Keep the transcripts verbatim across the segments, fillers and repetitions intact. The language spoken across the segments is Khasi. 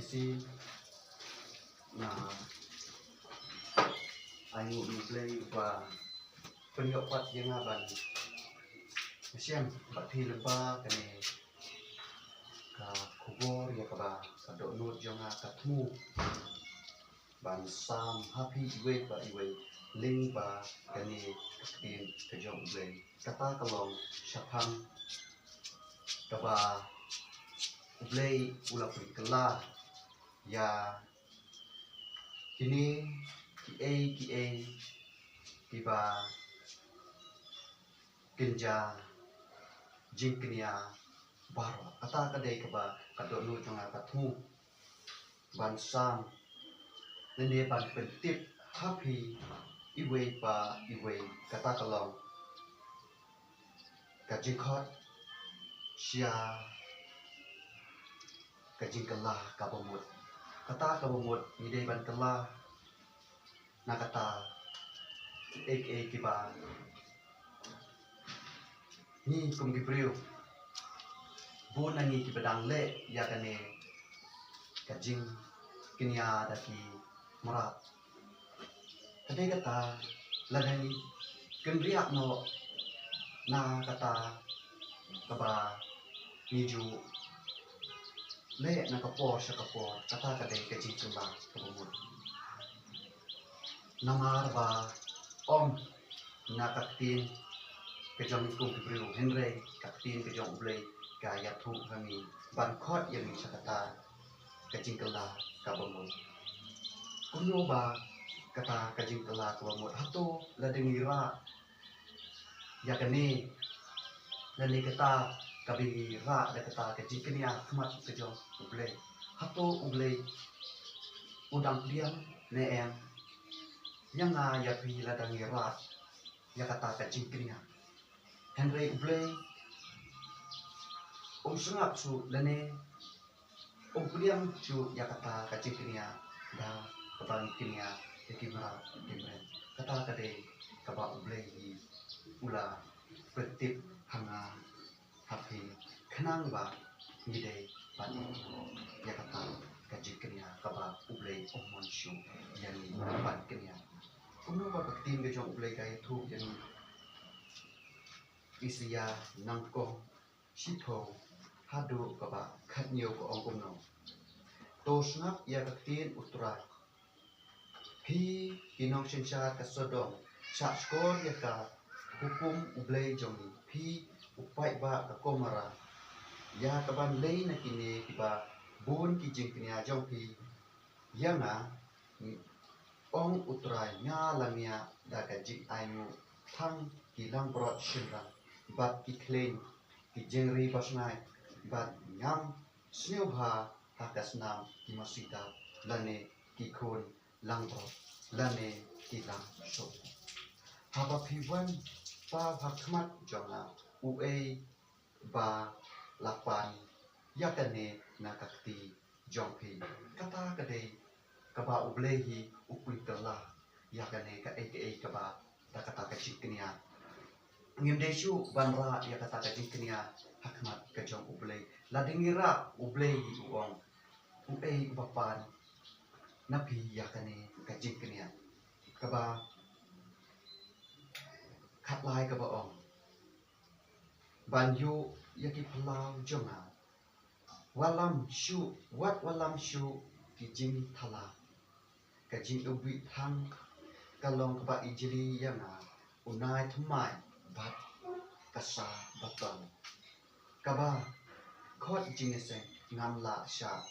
Shisha nga ai nguh ïa U Blei ba pynïoh pat ïa nga ban shem bad phi lyngba kane ka khubor ïa kaba ka dohnud jong nga ka thmu ban sam ha phi iwei pa iwei lyngba kane ka ktien ka jong U Blei. Kata ka long shaphang kaba U Blei u la pynkylla ïa kine kiei kiei kiba kynja jingkñia baroh. Kata ka dei kaba ka dohnud jong nga ka thmu ban sam lane ban pyntip ha phi iwei pa iwei. Kata ka long ka jingkhot sha ka jingkylla kaba mut. Kata kaba mut ngi dei ban kylla na kata kiei kiei kiba ngi kum ki briew, bun na ngi kiba dang leh ïa kane ka jingkñia da ki mrad. Ka dei kata lada ngi kynriah noh na kata kaba ngi ju leh na ka por sha ka por, kata ka dei ka jingkylla kaba mut. Namar ba ym na ka ktien ka jong ngi kum ki briew, hynrei ka ktien ka jong U Blei ka ïathuh ha ngi ban khot ïa ngi sha kata ka jingkylla kaba mut. Kumno ba kata ka jingkylla kaba mut? Hato lada ngi rah ïa kane, lane kata kaba ngi rah da kata ka jingkñia ha khmat ka jong U Blei, hato U Blei u dang pdiang ne em ïa nga ïa phi lada ngi rah ïa kata ka jingkñia? Hynrei U Blei um sngap shuh lane um pdiang shuh ïa kata ka jingkñia da kaba ngi kñia ïa ki mrad ki mrem. Kata ka dei kaba U Blei hi u la pyntip ha nga ha phi khnang ba ngi dei ban ïa kata ka jingkñia kaba U Blei um mon shuh ïa ngi ban kñia. Kumno ba ka ktien ka jong U Blei ka ïathuh ïa ngi? Isaïah nyngkong shiphew haduh kaba khatñiew ka ong kumno: To sngap ïa ka ktien U Trai, phi ki nongsynshar ka Sodom, shah shkor ïa ka hukum U Blei jong ngi, phi u paidbah ka Gomorrah, ïa kaban leit na kine kiba bun ki jingkñia jong phi ïa nga. Ong U Trai, nga la ngiah da ka jingainguh tang ki langbrot shynrang bad ki khleiñ, ki jingri basngaid, bad ngam sngewbha ha ka snam ki masi dab lane ki khun langbrot lane ki lang suk. Haba phi wan paw ha khmat jong nga, uei ba la pan ïa kane na ka kti jong phi? Kata ka dei kaba U Blei hi u pynkylla ïa kane kaei kaei kaba da kata ka jingkñia. Ngim dei shuh ban rah ïa kata ka jingkñia ha khmat ka jong U Blei. Lada ngi rah, U Blei hi u ong, uei uba pan na phi ïa kane ka jingkñia? Kaba khatlai kaba ong, ban ïuh ïa ki phyllaw jong nga. Wallam shuh, wat wallam shuh ki jingthala. Ka jingïabih thang ka long kaba ijli ïa nga, u nai thymmai bad ka sa batong. Kaba khot jingïaseng, ngam lah shah,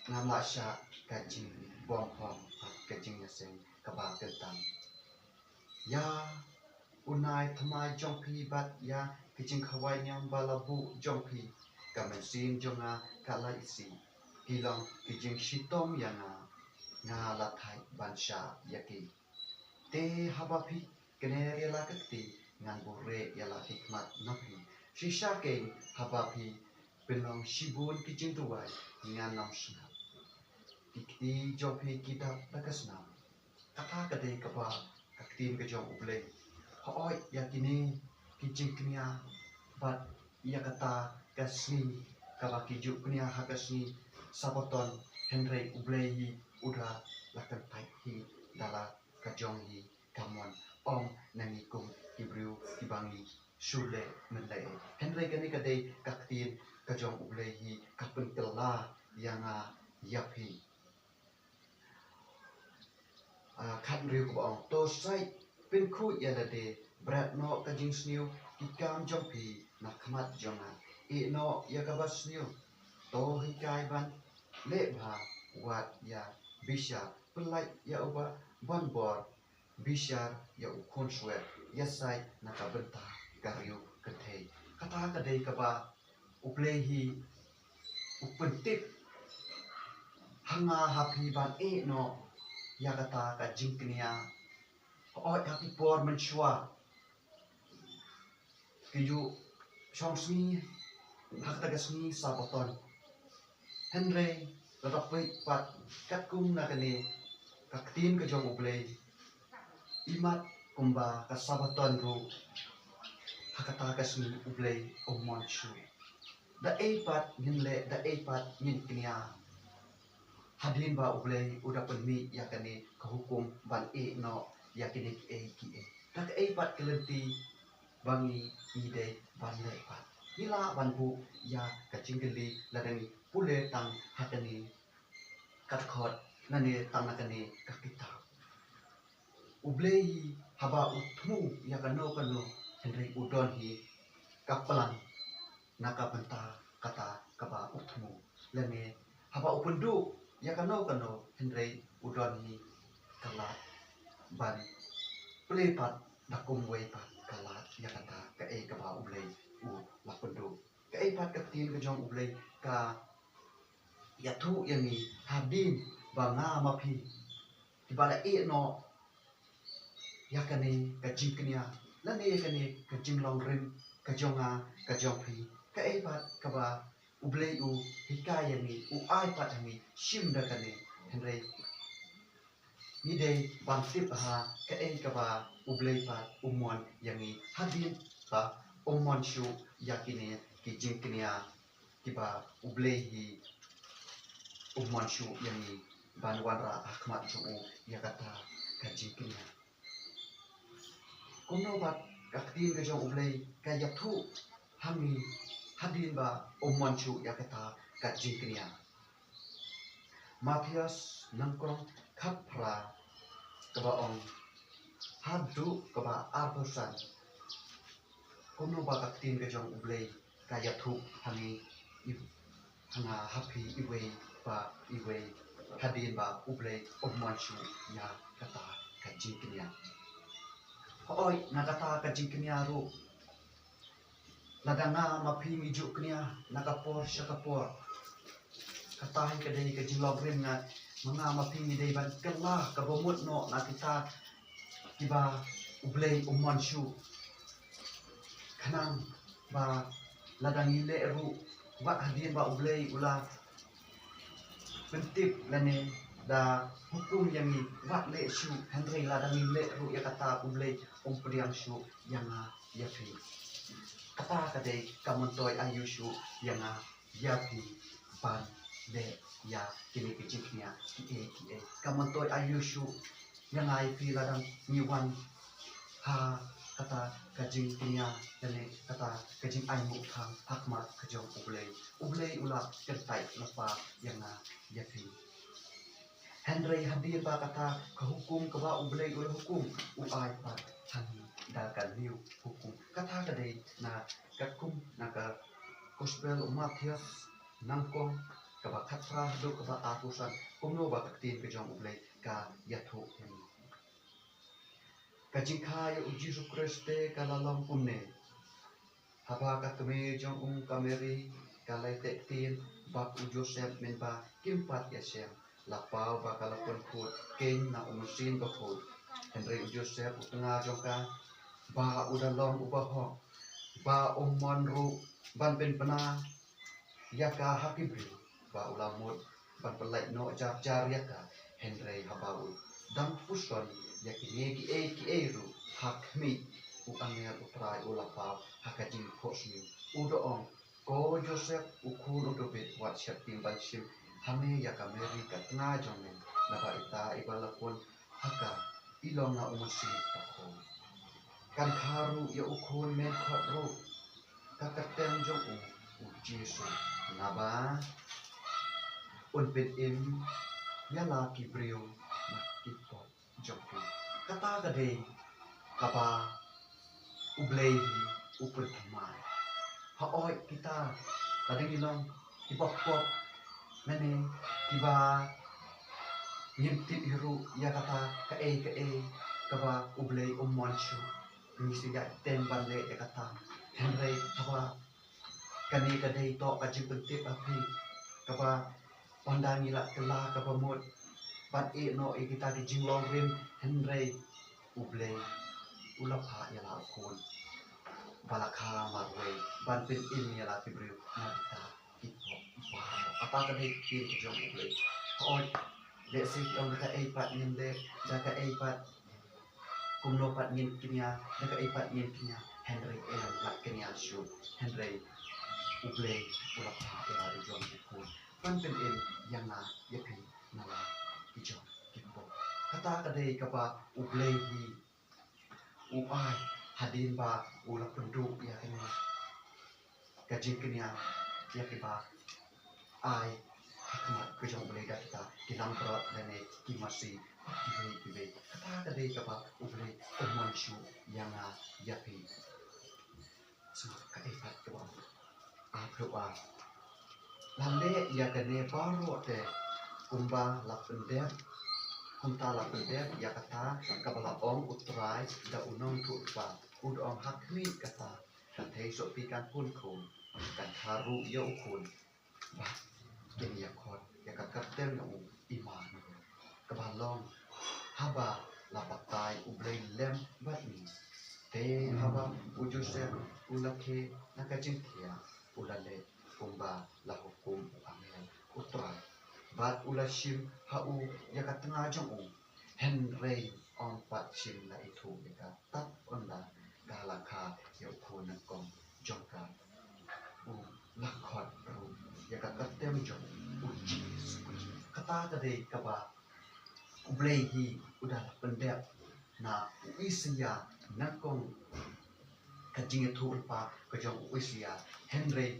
ngam lah shah ka jingbymhok bad ka jingïaseng kaba kyntang. Ïa u nai thymmai jong phi bad ïa ki jingkhawai niam ba la buh jong phi, ka mynsiem jong nga ka la isih. Ki long ki jingshitom ïa nga, nga la thait ban shah ïa ki. Te haba phi kner ïa la ka kti, ngan buhrieh ïa la ki khmat na phi. Shisha kein haba phi pynlong shibun ki jingduwai, ngan ym sngap. Ki kti jong phi ki dap da ka snam. Kata ka dei kaba ka ktien ka jong U Blei. Hooid, ïa kine ki jingkñia bad ïa kata ka sngi kaba ki ju kñia ha ka sngi Sabaton, hynrei U Blei hi u da la kyntait hi da la ka jong hi ka mon, ym na ngi kum ki briew kiba ngi shu leh mynleh. Hynrei kane ka dei ka ktien ka jong U Blei hi ka pynkylla ïa nga ïa phi. Ah, khathynriew kaba ong, to shait pynkhuid ïa lade, bret noh ka jingsniew ki kam jong phi na khmat jong nga. Ïeh noh ïa kaba sniew, to hikai ban leh bha, wad ïa bishar, pyllait ïa uba ban bor, bishar ïa u khun swet, ïasaid na ka bynta ka riew kynthei. Kata ka dei kaba U Blei hi u pyntip ha nga ha phi ban ïeh noh ïa kata ka jingkñia. Hooid, ha ki por mynshuwa ki ju shong sngi ha kata ka sngi Sabaton. Hynrei lada peit pat katkum na kane ka ktien ka jong U Blei, imat kumba ka Sabaton ruh, ha kata ka sngi U Blei um mon shuh. Da ei pat ngin leh, da ei pat ngin kñia, hadien ba U Blei u da pynmih ïa kane ka hukum ban ïeh noh ïa kine kiei kiei. Da kaei pat ka lynti ba ngi, ngi dei ban leh pat? Ngi lah ban buh ïa ka jingkylli lada ngi pule tang ha kane ka dkhot, lane tang na kane ka kitab. U Blei hi haba u thmu ïa kano kano, hynrei u don hi ka plan na ka bynta kata kaba u thmu. Lane haba u pynduh ïa kano kano, hynrei u don hi ka lad ban plie pat da kumwei pat ka lad ïa kata kaei kaba U Blei u la pynduh. Kaei pat ka ktien ka jong U Blei ka ïathuh ïa ngi hadien ba nga ma phi kiba la ïeh noh ïa kane ka jingkñia, lane ïa kane ka jinglong rim ka jong nga ka jong phi? Kaei pat kaba U Blei u hikai ïa ngi, u ai pat ha ngi shim da kane? Hynrei ngi dei ban tip ha kaei kaba U Blei pat u mon ïa ngi hadien ba um mon shuh ïa kine ki jingkñia kiba U Blei hi um mon shuh ïa ngi ban wanrah ha khmat jong u ïa kata ka jingkñia. Kumno pat ka ktien ka jong U Blei ka ïathuh ha ngi hadien ba um mon shuh ïa kata ka jingkñia? Mathaios nyngkong khatphra kaba ong haduh kaba arphew san. Kumno ba ka ktien ka jong U Blei ka ïathuh ha ngi, i, ha nga ha phi iwei pa iwei, hadien ba U Blei um mon shuh ïa kata ka jingkñia? Hooid, na kata ka jingkñia ruh, lada nga ma phi ngi ju kñia na ka por sha ka por, kata hi ka dei ka jinglong rim nga, ma nga ma phi ngi dei ban kylla kaba mut noh na kita kiba U Blei um mon shuh. Khnang ba lada ngi leh ruh, wat hadien ba U Blei u la pyntip lane da hukum ïa ngi wat leh shuh, hynrei lada ngi leh ruh ïa kata, U Blei um pdiang shuh ïa nga ïa phi. Kata ka dei ka myntoi aïu shuh ïa nga ïa phi ban leh ïa kine ki jingkñia kiei kiei. Ka myntoi aïu shuh ïa nga ïa phi lada ngi wan ha kata ka jingkñia lane kata ka jingainguh than ha khmat ka jong U Blei. U Blei u la kyntait lypa ïa nga ïa phi. Hynrei hadien ba kata ka hukum kaba U Blei u la hukum, u ai pat ha ngi da ka new hukum. Kata ka dei na katkum na ka Gospel u Mathaios nyngkong kaba khatphra haduh kaba arphew san, kumno ba ka ktien ka jong U Blei ka ïathuh ïa ngi. Ka jingkha ïa u Jisu Khrist te ka la long kumne. Haba ka kmie jong u ka Mary ka la teh ktien bad u Joseph mynba kim pat ïashem, la paw ba ka la pynkhuid keiñ na U Mynsiem Bakhuid. Hynrei u Joseph u tnga jong ka, ba u da long uba hok, ba um mon ruh ban pynbna ïa ka ha ki briew, ba u la mut ban pynlait noh jar jar ïa ka. Hynrei haba u dang puson ïa kine kiei kiei ruh, ha khmih, u angel U Trai u la paw ha ka jingphohsniew, u da ong, ko Joseph u khun u Dabid, wat sheptieng ban shim ha me ïa ka Mary ka tnga jong me, naba ita iba la pun ha ka i long na u Masi ka khun. Kan kha ruh ïa u khun men khot ruh ka kyrteng jong u, u Jisu, naba un pynim ïa la ki briew na ki pop jong ki. Kata ka dei kaba U Blei hi u pynthymmai. Hooid kita, la dang ngi long kiba pop, lane kiba ngim tip hi ruh ïa kata kaei kaei kaba U Blei um mon shuh. Ngi sa ïaid teng ban leh ïa kata. Hynrei haba kane ka dei toh ka jingpyntip ha phi kaba ynda ngi la kylla kaba mut ban ïeh noh ïa kita ki jinglong rim, hynrei U Blei u la phah ïa la u khun ba la kha marwei ban pynim ïa la ki briew na kita ki pop baroh. Kata ka dei ka ktien ka jong U Blei. Hooid, lehse ki ong da kaei pat ngin leh, da kaei pat kumno pat ngin kñia, da kaei pat ngin kñia, hynrei em, lada kñia shuh, hynrei U Blei u la phah ïa la u jong u khun ban pynim ïa nga ïa phi na la ki jong ki pop. Kata ka dei kaba U Blei hi u ai hadien ba u la pynduh ïa kane ka jingkñia ïa kiba ai ha khmat ka jong U Blei da kita ki langbrot lane ki masi kiwei kiwei. Kata ka dei kaba U Blei um mon shuh ïa nga ïa phi. Sngap kaei pat kaba arphew ar. La leh ïa kane baroh te kumba la pyndep, kumta la pyndep ïa kata kaba la ong U Trai da u nongïathuhlypa, u da ong, ha khmih kata ka theisotti kan pun khun, kan kha ruh ïa u khun. Bad kin ïakhot ïa ka kyrteng jong u Immanuel, kaba long, haba la batai U Blei lem bad ngi. Te haba u Joseph u la khie na ka jingthiah, u la leh kumba la hukum u angel U Trai, bad u la shim ha u ïa ka tnga jong u. Hynrei ym pat shym la ithuh ïa ka tad ynda ka la kha ïa u khun nyngkong jong ka, u la khot ruh ïa ka kyrteng jong u Jisu Khrist. Kata ka dei kaba U Blei hi u da la pyndep na u Isaïah nyngkong, ka jingïathuhlypa ka jong u Isaïah. Hynrei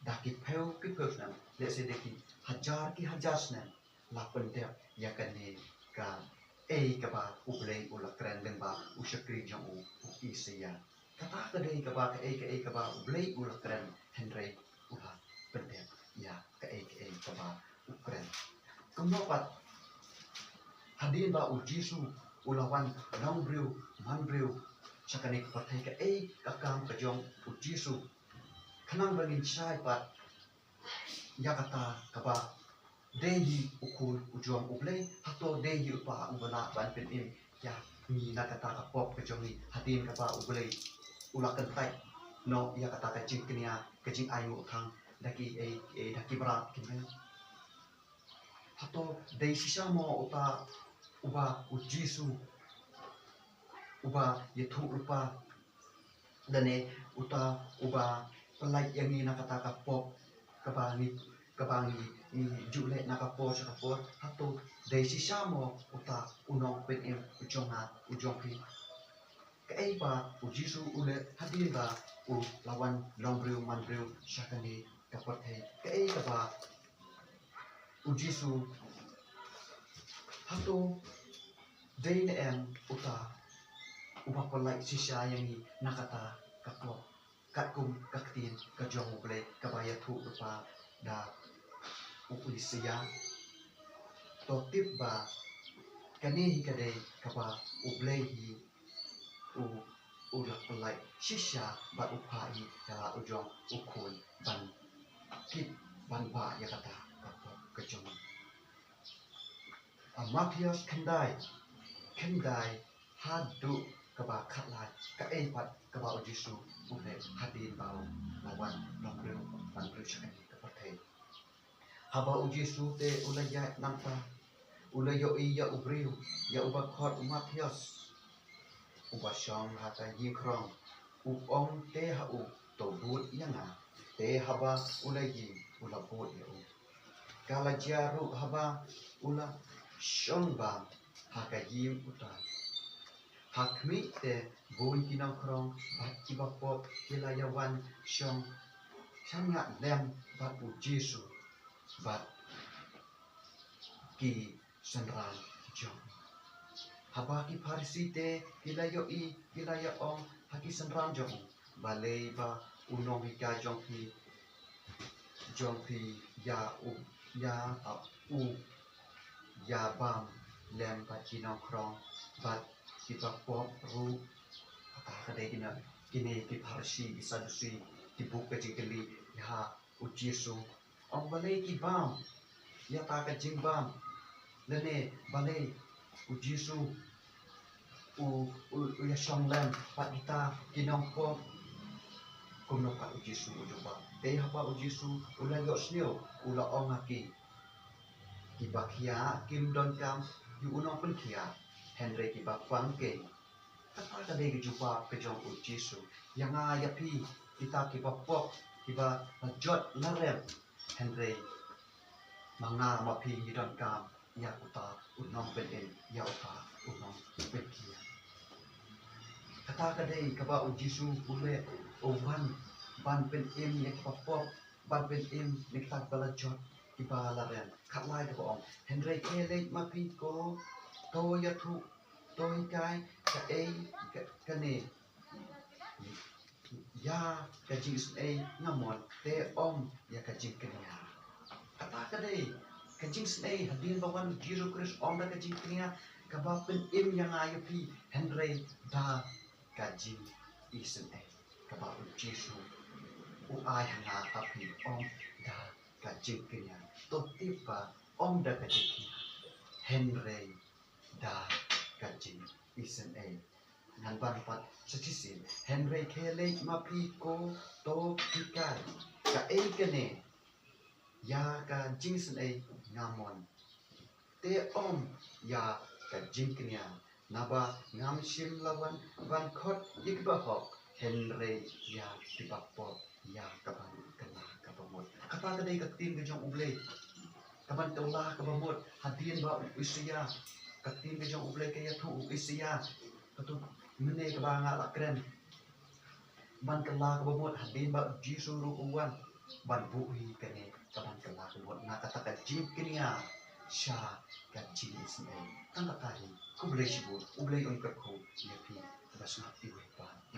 da ki phew ki phew snem, lehse da ki hajar ki hajar snem, la pyndep ïa kane kaei kaba U Blei u la kren lyngba u shakri jong u, u Isaïah. Kata ka dei kaba kaei kaei kaba U Blei u la kren, hynrei u la pyndep ïa kaei kaei kaba u kren. Kumno pat, hadien ba u Jisu u la wan long briew man briew sha kane ka pyrthei, kaei ka kam ka jong u Jisu? Khnang ba ngin shai pat ïa kata kaba dei hi u khun u jong U Blei, hato dei hi u pa uba lah ban pynim ïa ngi na kata ka pop ka jong ngi, hadien kaba U Blei u la kyntait noh ïa kata ka jingkñia, ka jingainguh thang da kiei kiei, da ki mrad ki mrad. Hato dei shisha mo uta uba u Jisu uba ïathuhlypa, lane uta uba pyllait ïa ngi na kata ka pop kaba ngi, kaba ngi, ngi ju leh na ka por sha ka por? Hato dei shisha mo uta u nongpynim u jong nga u jong phi? Kaei ba u Jisu u leh hadien ba u la wan long briew man briew sha kane ka pyrthei? Kaei kaba u Jisu, hato dei ne em uta uba pyllait shisha ïa ngi na kata ka pop, katkum ka ktien ka jong U Blei kaba ïathuhlypa da u Isaïah? To tip ba kane hi ka dei kaba U Blei hi u, u la pyllait shisha bad u phah hi ïa la u jong u khun ban kit, ban bah ïa kata ka pop ka jong ngi. Ha Mathaios khyndai, khyndai haduh kaba khatlai, kaei pat kaba u Jisu u leh hadien ba u la wan long briew man briew sha kane ka pyrthei? Haba u Jisu te u la ïaid nangta, u la ïohi ïa u briew, ïa uba khot u Mathaios, uba shong ha ka ïingkhrong. U ong te ha u, to bud ïa nga. Te haba u la ïeng, u la bud ïa u. Ka la jia ruh haba u la shong bam ha ka ïing uta. Ha khmih te bun ki nongkhrong bad kiba pop ki la ïa wan shong shaniah lem bad u Jisu bad ki synran jong u. Haba ki Pharisi te ki la ïohi, ki la ïa ong ha ki synran jong u, balei ba u nonghikai jong phi, jong phi ïa u, ïa u ïa bam lem bad ki nongkhrong bad kiba pop ruh? Kata ka dei kine, kine ki Pharisi, ki Sadusi, ki buh ka jingkylli ïa u Jisu. Ong balei ki bam ïa ta ka jingbam, lane balei u Jisu u, u, u ïa shong lem bad kita ki nongpop? Kumno pat u Jisu u jubab? Te haba u Jisu u la ïohsngew, u la ong ha ki, kiba khia kim donkam ïa u nongpynkhiah, hynrei kiba pang keiñ. Kata ka dei ka jubab ka jong u Jisu ïa nga ïa phi, kita kiba pop, kiba la jot la rem, hynrei ma nga ma phi ngi donkam ïa uta u nongpynim, ïa uta u nongpynkhiah. Kata ka dei kaba u Jisu u leh, u wan ban pynim ïa kiba pop, ban pynim ïa kita kiba la jot, kiba la rem. Khatlai kaba ong, hynrei khie leit ma phi ko, to ïathuh, to hikai kaei ka, kane, ïa ka jingisynei nga mon, te ym ïa ka jingkñia. Kata ka dei ka jingisynei hadien ba wan u Jisu Khrist, ym da ka jingkñia kaba pynim ïa nga ïa phi, hynrei da ka jingisynei kaba u Jisu u ai ha nga ha phi, ym da ka jingkñia. To tip ba ym da ka jingkñia, hynrei da ka jingisynei. Ngan ban pat sa shisien, hynrei khie leit ma phi ko, to hikai kaei kane, ïa ka jingisynei nga mon, te ym ïa ka jingkñia. Naba ngam shym la wan ban khot ïa kiba hok, hynrei ïa kiba pop, ïa kaban kylla kaba mut. Kata ka dei ka ktien ka jong U Blei kaban kylla kaba mut. Hadien ba u Isaïah, ka ktien ka jong U Blei ka ïathuh, u Isaïah, kato mynne kaba nga la kren, ban kylla kaba mut, hadien ba u Jisu ruh u wan ban buh hi kane kaban kylla kaba mut na kata ka jingkñia sha ka jingisynei. Tang kata hi, khublei shibun, U Blei un kyrkhu ïa phi, ba sngap iwei pat.